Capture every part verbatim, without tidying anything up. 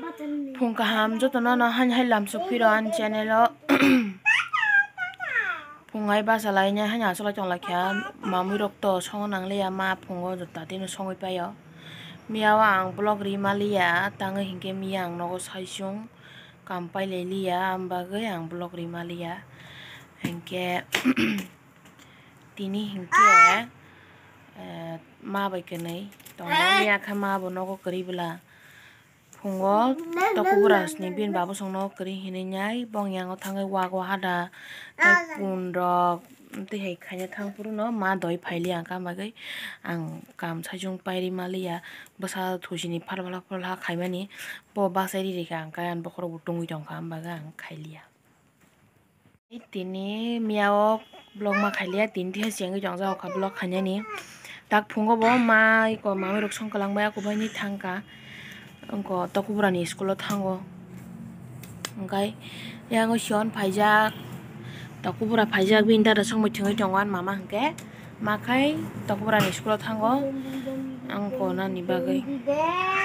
Phung kaham jotono no haino hai lamsok phiro ani channel o. Phung hai bachalainai haino achukla tonglaikha, mamui rok to songo nangliya, ma phungo jota tino songwi paio. Miyao ang vlog ri maliya, tangwi hinkhe miya ang nogo saichung kam pailai liya, am bagwi ang vlog ri maliya. Hinkhe tini hinkhe, eh, ma bai kwnwi tongo, miya khe ma bo nogo kwrwi bwla. Phungo tokobura sini bini babosongno kwrwi hinwi nai, bong yango thangwi wago hada tei pun rok tei hai khaina thang phuru no ma doi phaili ang kha bagwi ang kam saichung pairi maliya, bwsa thusini phalphala phalphala khaimani bo bachai ri rikha ang khe ani bokhorok bo tungwi tongkha, am bagwi ang khailiya. Tini miya o vlog ma khailiya, tini thai chengwi tongjago kha vlog khainani. Tak phungo bo ma iko mamui rok song kwlangbai, ako baini thangkha. Wngkha tokobura ni school o thango. Hwnkhe yang o Sion phaijak, tokobura phaijak, bini dada songbai thwngwi tongo ani mama hwnkhe. Ma khai tokobura ni school o thango. Ang konani bagwi.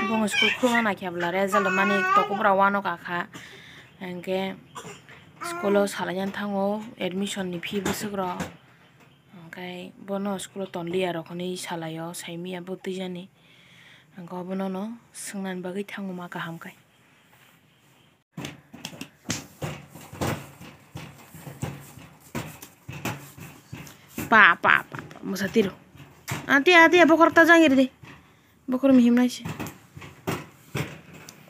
Bong school khulna naikha bwla result mani tokobura uanw kakha. Hwnkhe school o salaina thango admission ni fee bwswk rok, hwnkhe bono school o tonliya rok hinwi salaio, saimanya bo twijani, hwnkhe obono no swngnani bagwi thango ma kaham khe. Pa, pa, pa, pa, mwsa tiro. Ati, ati, bokhorok ta jang iri de. Bokhorok mihim nai se.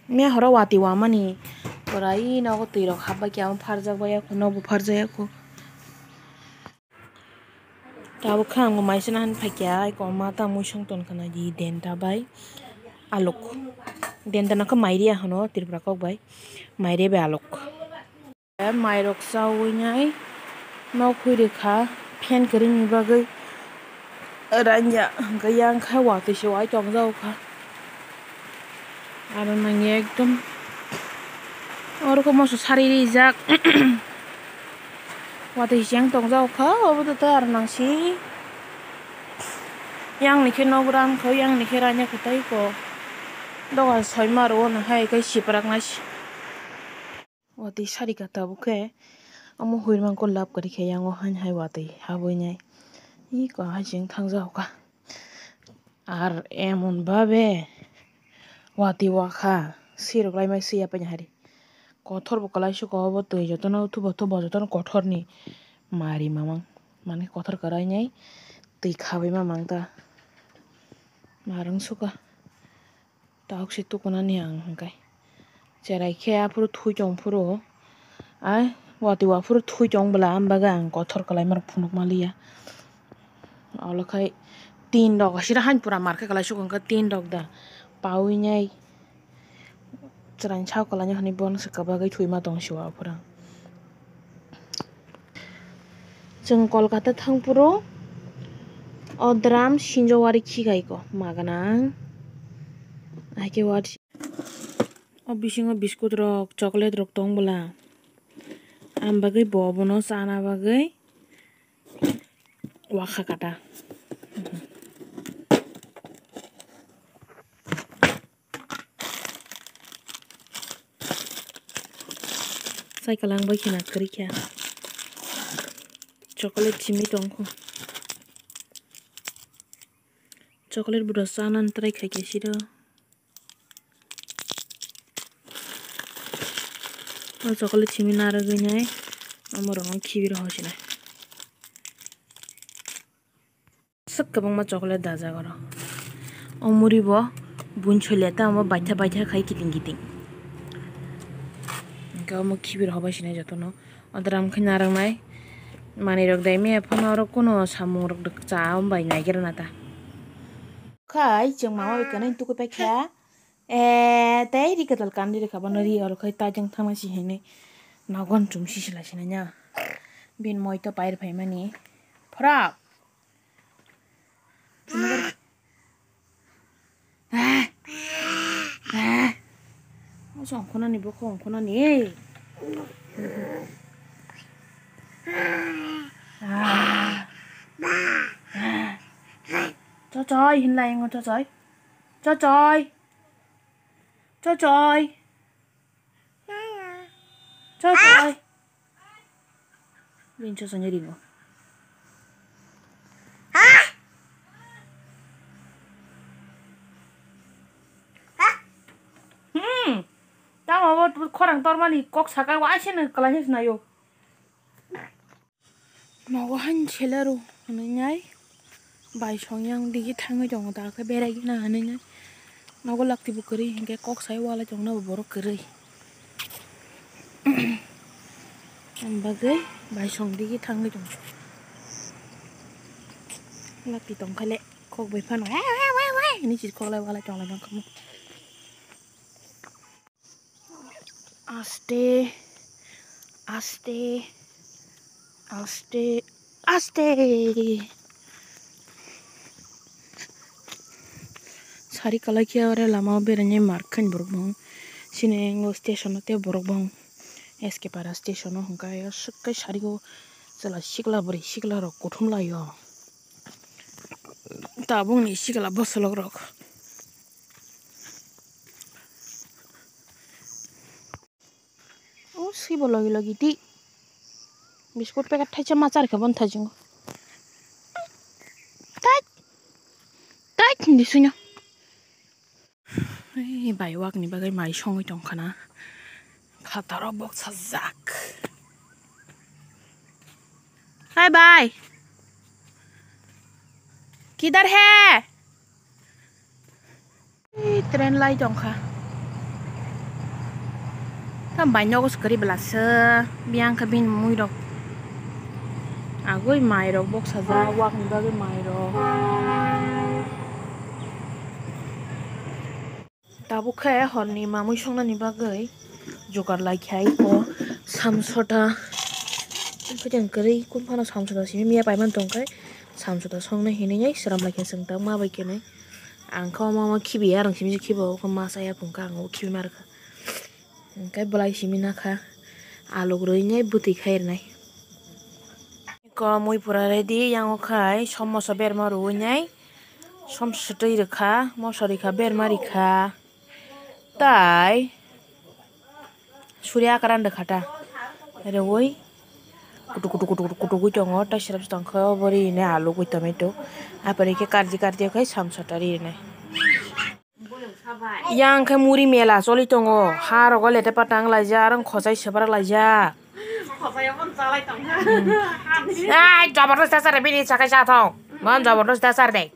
Me horo wati wamani. Pura i nogo twi rok hapbai khe amo pharjak bai yakho, nobo pharjak yakho. Tabuk khe ang bo mai sina han phaikha, ai koma ta muisung ton khna di denta bai aluk. Denta no khe mairia hwno Tripura kok bai, mairia bai aluk. Mairok chawi nai nok hui rikha, fan kwrwini bagwi ranja hwnkhe yang khe watwi se wai tongjago kha. Aro nangya ekdom oro khe moso sari rijak. Watwi se yang tongjago kha, obo to aro nangsi. Yang ni khe nok ran kho, yang ni khe ranya kho tei ko. Doga soima ro no hai kai siprak nai se. Watwi sari ka tabuk khe omo huirmang khe lab kwrwi khe yango haino hai watwi habwi nai. Ih, ko hai chwng thangjago kha. Ar emon babe watwi wakha sirok laimai swi ya paina hari. Kothor bo kwlai suko obo twi jotono thubo thubo jotono kothorni mari mamang. Mane kothor kwrainai twi khawi mamang ta. Marwng suka. Tabuk se tukunani ang hwnkhe. Cherai khe aphuru thui tong phuru. Ai, watwi aphuru thui tong bwla, am bagwi ang kothor kwlai ma rok phunuk ma liya. Olo khai tin rok asira hain pura mar khe kwlai suk hwnkhe tin rok da. Pawi nai. Chwraini sak kwlainai hwnwi bono se kwbagwi thwima tong se o aphuru. Chwng Kolkata thang phuru o drum sinjo wari khikai ko magana. Hai khe wari o bisingo biscuit rok, chocolate rok tong bwla. Am bagwi bo obono chana bagwi wakha kata. Sai kwlangbai khena kwrwi kha. Chocolate simi tongkho. Chocolate bodo chanani try khaikhe siro. O chocolate simi narwgwi nai. Omo rwngwi khibi rw hosinai. Aswk kwbangma chocolate dajak oro. O muri bo buini soilya ta omo baitha baitha khai kiting kiting. Hwnkhe omo khibir hobai sinai jotono. O drum khe narwknai. Manwi rok dai maya phano oro kuno samung rok cha bai naigra na ta. Khai chwng mama bai kwnwi tukui paikha. Eh, tei ri kwtal kandi rikha bono ri oro khai tajang thangna si hinwi. Nogon chum si sila sinai nya. Bini moi to pair phaimani. Phra. Ah! Ah! Oso ongkhonani, bokho ongkhonani, ei. Ah! Ah! Chochoi, hinlai, ingo chochoi. Chochoi. Chochoi. Choi, choi. Bini chosongni ringo. Hmm. Tamo bo khorang tormani kok sakai waiseno kwlaisa naio. Nogo han selero hinwi nai bai songyang digi thangwi tongo, da khe berai gana hinwi nai nogo lakti bo kwrwi hinkhe kok sai walai tongna bo borok kwrwi. Ang bagwi bai song digi thangwi tongo. Lakti tongkha le kok bai phano wai wai wai wai hinwi chiri kok lai walai tonglai mankha mo. Aste, aste, aste, aste. Sari kalai khe ore lama o berainai markhain borok bong. Sini engo station o tei borok bong. S K para station o hwnkhai aswk khe sari o chwla sikla bwrwi sikla rok kuthum lai o. Tabuk ni sikla bwswlok rok. O swibo logi logi di. Biskut packet thaisa ma char khe bon thajingo. Tait. Tait hindi sunya. Ei bai wak ni bagwi mai songwi tongkha na. Phataro boksa jak. Hai bai. Kidhar hai? Ei, train lai tongkha. Tam bai nogo se kwrwi bwlasa. Biyang khe bini mui rok. Agoi mai rok boksa jak, wak ni bagwi mai rok. Tabuk khe horni mamui songnani bagwi jugar lai khe o samsota. Khe kwrwi kun phano samsota simi miya pai man tong khe samsota songna hinwi sram lai khe chwng tak ma bai khe nai. Ang khe omo omo khibi ya rang simi se khibo o khe ma chaya phung khe ang o khibi ma rwkha. Hwnkhe bwlai simi nakha aluk rwinai bwtwi khai rwnai. Ko mui pura ready yango khai somosa berma rwinai som swtwi rwkha moso rwkha berma rwkha tai. Suri akaran rwkha ta. Rwui kutuk kutuk kutuk kutuk kutugui tongo. Tai srap tongkha obo ri hwnwi alugui tomato. Apore khe karji karji khe samsota ri hwnwi. Yang khe muri mela choli tongo. Ha rogo lete patang laijak, arang khosai sebrak laijak. Ai, jabardast dasar bini sakai sa thong. Mon jabardast dasar de.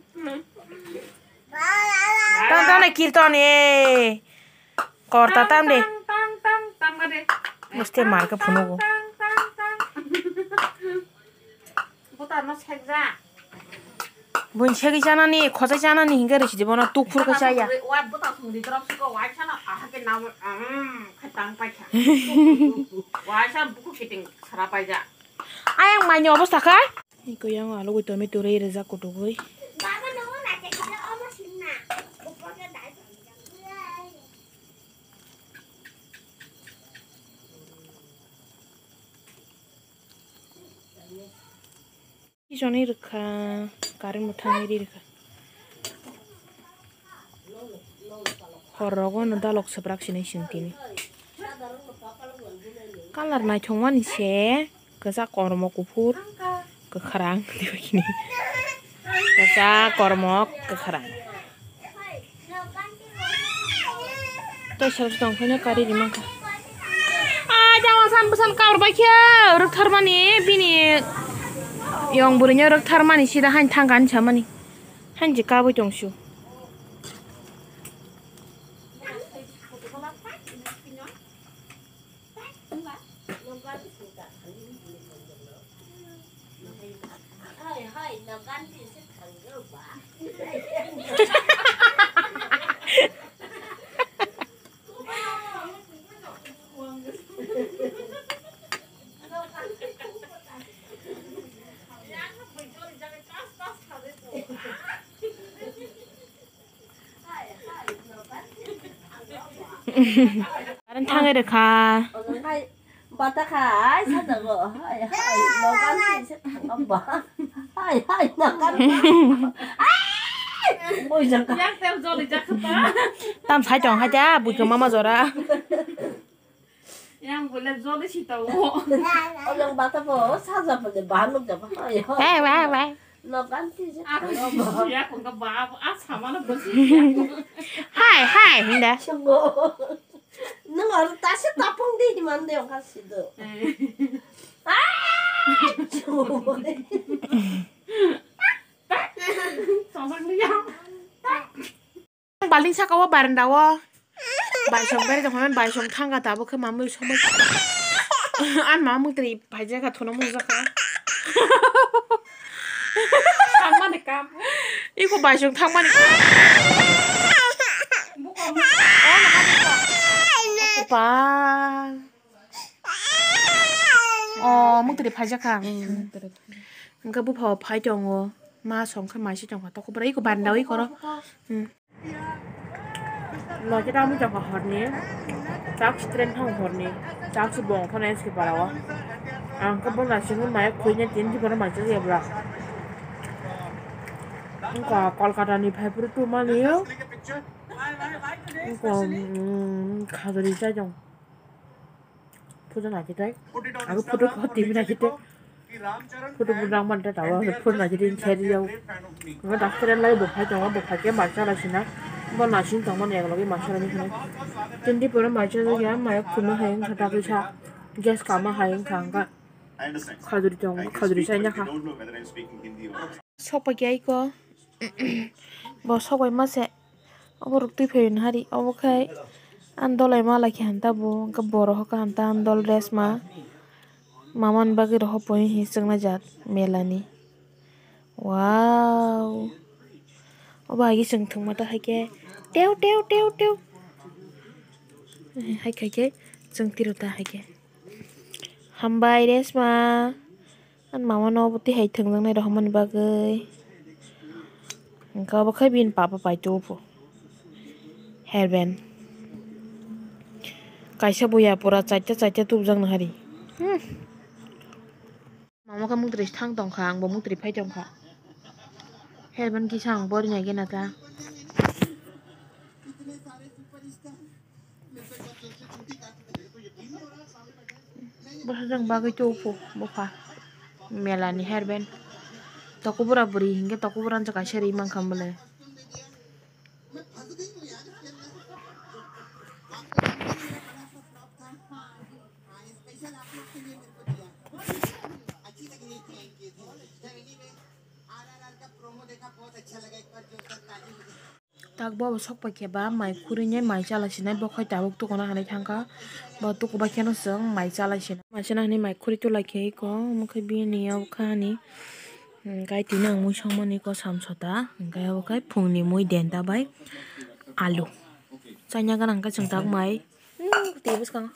Tang tang kirton e. Korta tam de. Tang, tang, tang, tang, tang, tang, tang, tang, tang. Muste mar khe phunugo. Tang, tang, tang, tang. Buta no sekja. Bun segi chanani, khosai chanani hingke risi de bono tukphur khe chaya. Wa buta sungri drop siko wa chana aha ke na, um, khe tang pai kha. Wa cha buku kiting sara pai ja. Ayang mai ni obostha kha? Iko yang alugui tomato rei rejak kutugui. Isoni rwkha, current bo thangwi ri rwkha. Hor rogo no dalok swprak sinai chwng tini. Colour naithok mani se, kwchak kormo kuphur, kwkhrang, kwchak kormo kwkhrang. Tei sal tong phano kari ri mankha. Ah, jama san bwsan kar bai khe rwktharmani bini yong bwrwino rwktharmani sida hain thangkani samani. Hain je kabui tong su. Current thangwi rwkha. Ojol hai bata khai sajago. Hai, hai, nokan se thangba. Hai, hai, nokan. Ai! Boi jaka. Tam sai tong hai ta, bui ko mama jora. Yang boleh jolly sih tau. Orang bata po saja pada bahan nuk japa. Ayo. Wah, wah, wah. No ganti je. Aku sih ya kok ke bab ah sama lo besi. Hai, hai, hinda. Sungguh. Nung orang tasik tapung di di mana yang kasih tu. Ah, cuma. Sosok dia. Balting saka o baranda o. Baisong bere tongkha, baisong thangkha tabuk khe mamui somoi. An mamui twi phaijak kha, thono mujak kha. Thangmani kam. Iko baisong thangmani kam. Buko ma. O, naha buko. Pa. O, mung twi phaijak kha. Hwnkhe bupha phai tongo. Ma songkhe maisi tongkha. Tokobra iko baranda o iko ro. Hmm. Logi tamo jaga horni, tak train thang horni, tak se bong khana S K Para o. Ang khe bo naisingwi maya khuina tin di bono maisa ya bra. Wngkha Kolkata ni phai phuru tumani. Wngkha, mm, khajari chai tong. Photo naikhe tai. Abo photo kho T V naikhe tai. Photo bo rang man ta tawa photo naikhe tai khe riyao. Ngo doctor lai bo phai tongo, bo phai khe maisa lai sina. Bo nasing tongmani ek logi maisa lai sina. Tindi pore maisa lai ya, maya khulna hai wngkha ta kisa. Gas kama hai wngkha wngkha. Khajuri tong, khajuri sai nakha. Sokpai khe aiko. Bo sokpai mase. Obo rwktwi phaio nahari, obo khai andol ema lai khe hanta bo, hwnkhe borok hokha hanta andol dress ma, mamani bagwi rw poi hi chwngnaijak melani. Wow! Obo hai khe chwng thwngma ta hai khe tew, tew, tew, tew. Hai khai khe chwng tiro ta hai khe. Hambai Resma. Ani mama no obo twi hai thwngjaknai rw hwnmani bagwi. Hwnkhe obo khe bini papa pai tubuphu. Hairband. Kaisa buya pura chaita chaita tubujak nahari. Hmm. Mama khe muktrwi thang tongkha, ang bo muktrwi phai tongkha. Hairband kisa ang bori nai gena ta. Bwsajwk bagwi tubuphu bupha melani hairband. Tokobura bwrwi hinkhe tokobura no kaisa ri mankha bwle. Tak bo sokpai khe ba mai khurui nai mai chala sinai, bo khai tabuk tukuna hinui thangkha, bo tukubai kheno chwng mai chala sinai. Mai chana hinui mai khurui tulai khe iko, omo khe bini abo kha ani, hmm, gai tini ang mui songmani ko samsota, hwnkhe abo khai phungni mui denta bai alu. Chaina gana hwnkhe chwng tak mai, hmm, tei bwskango.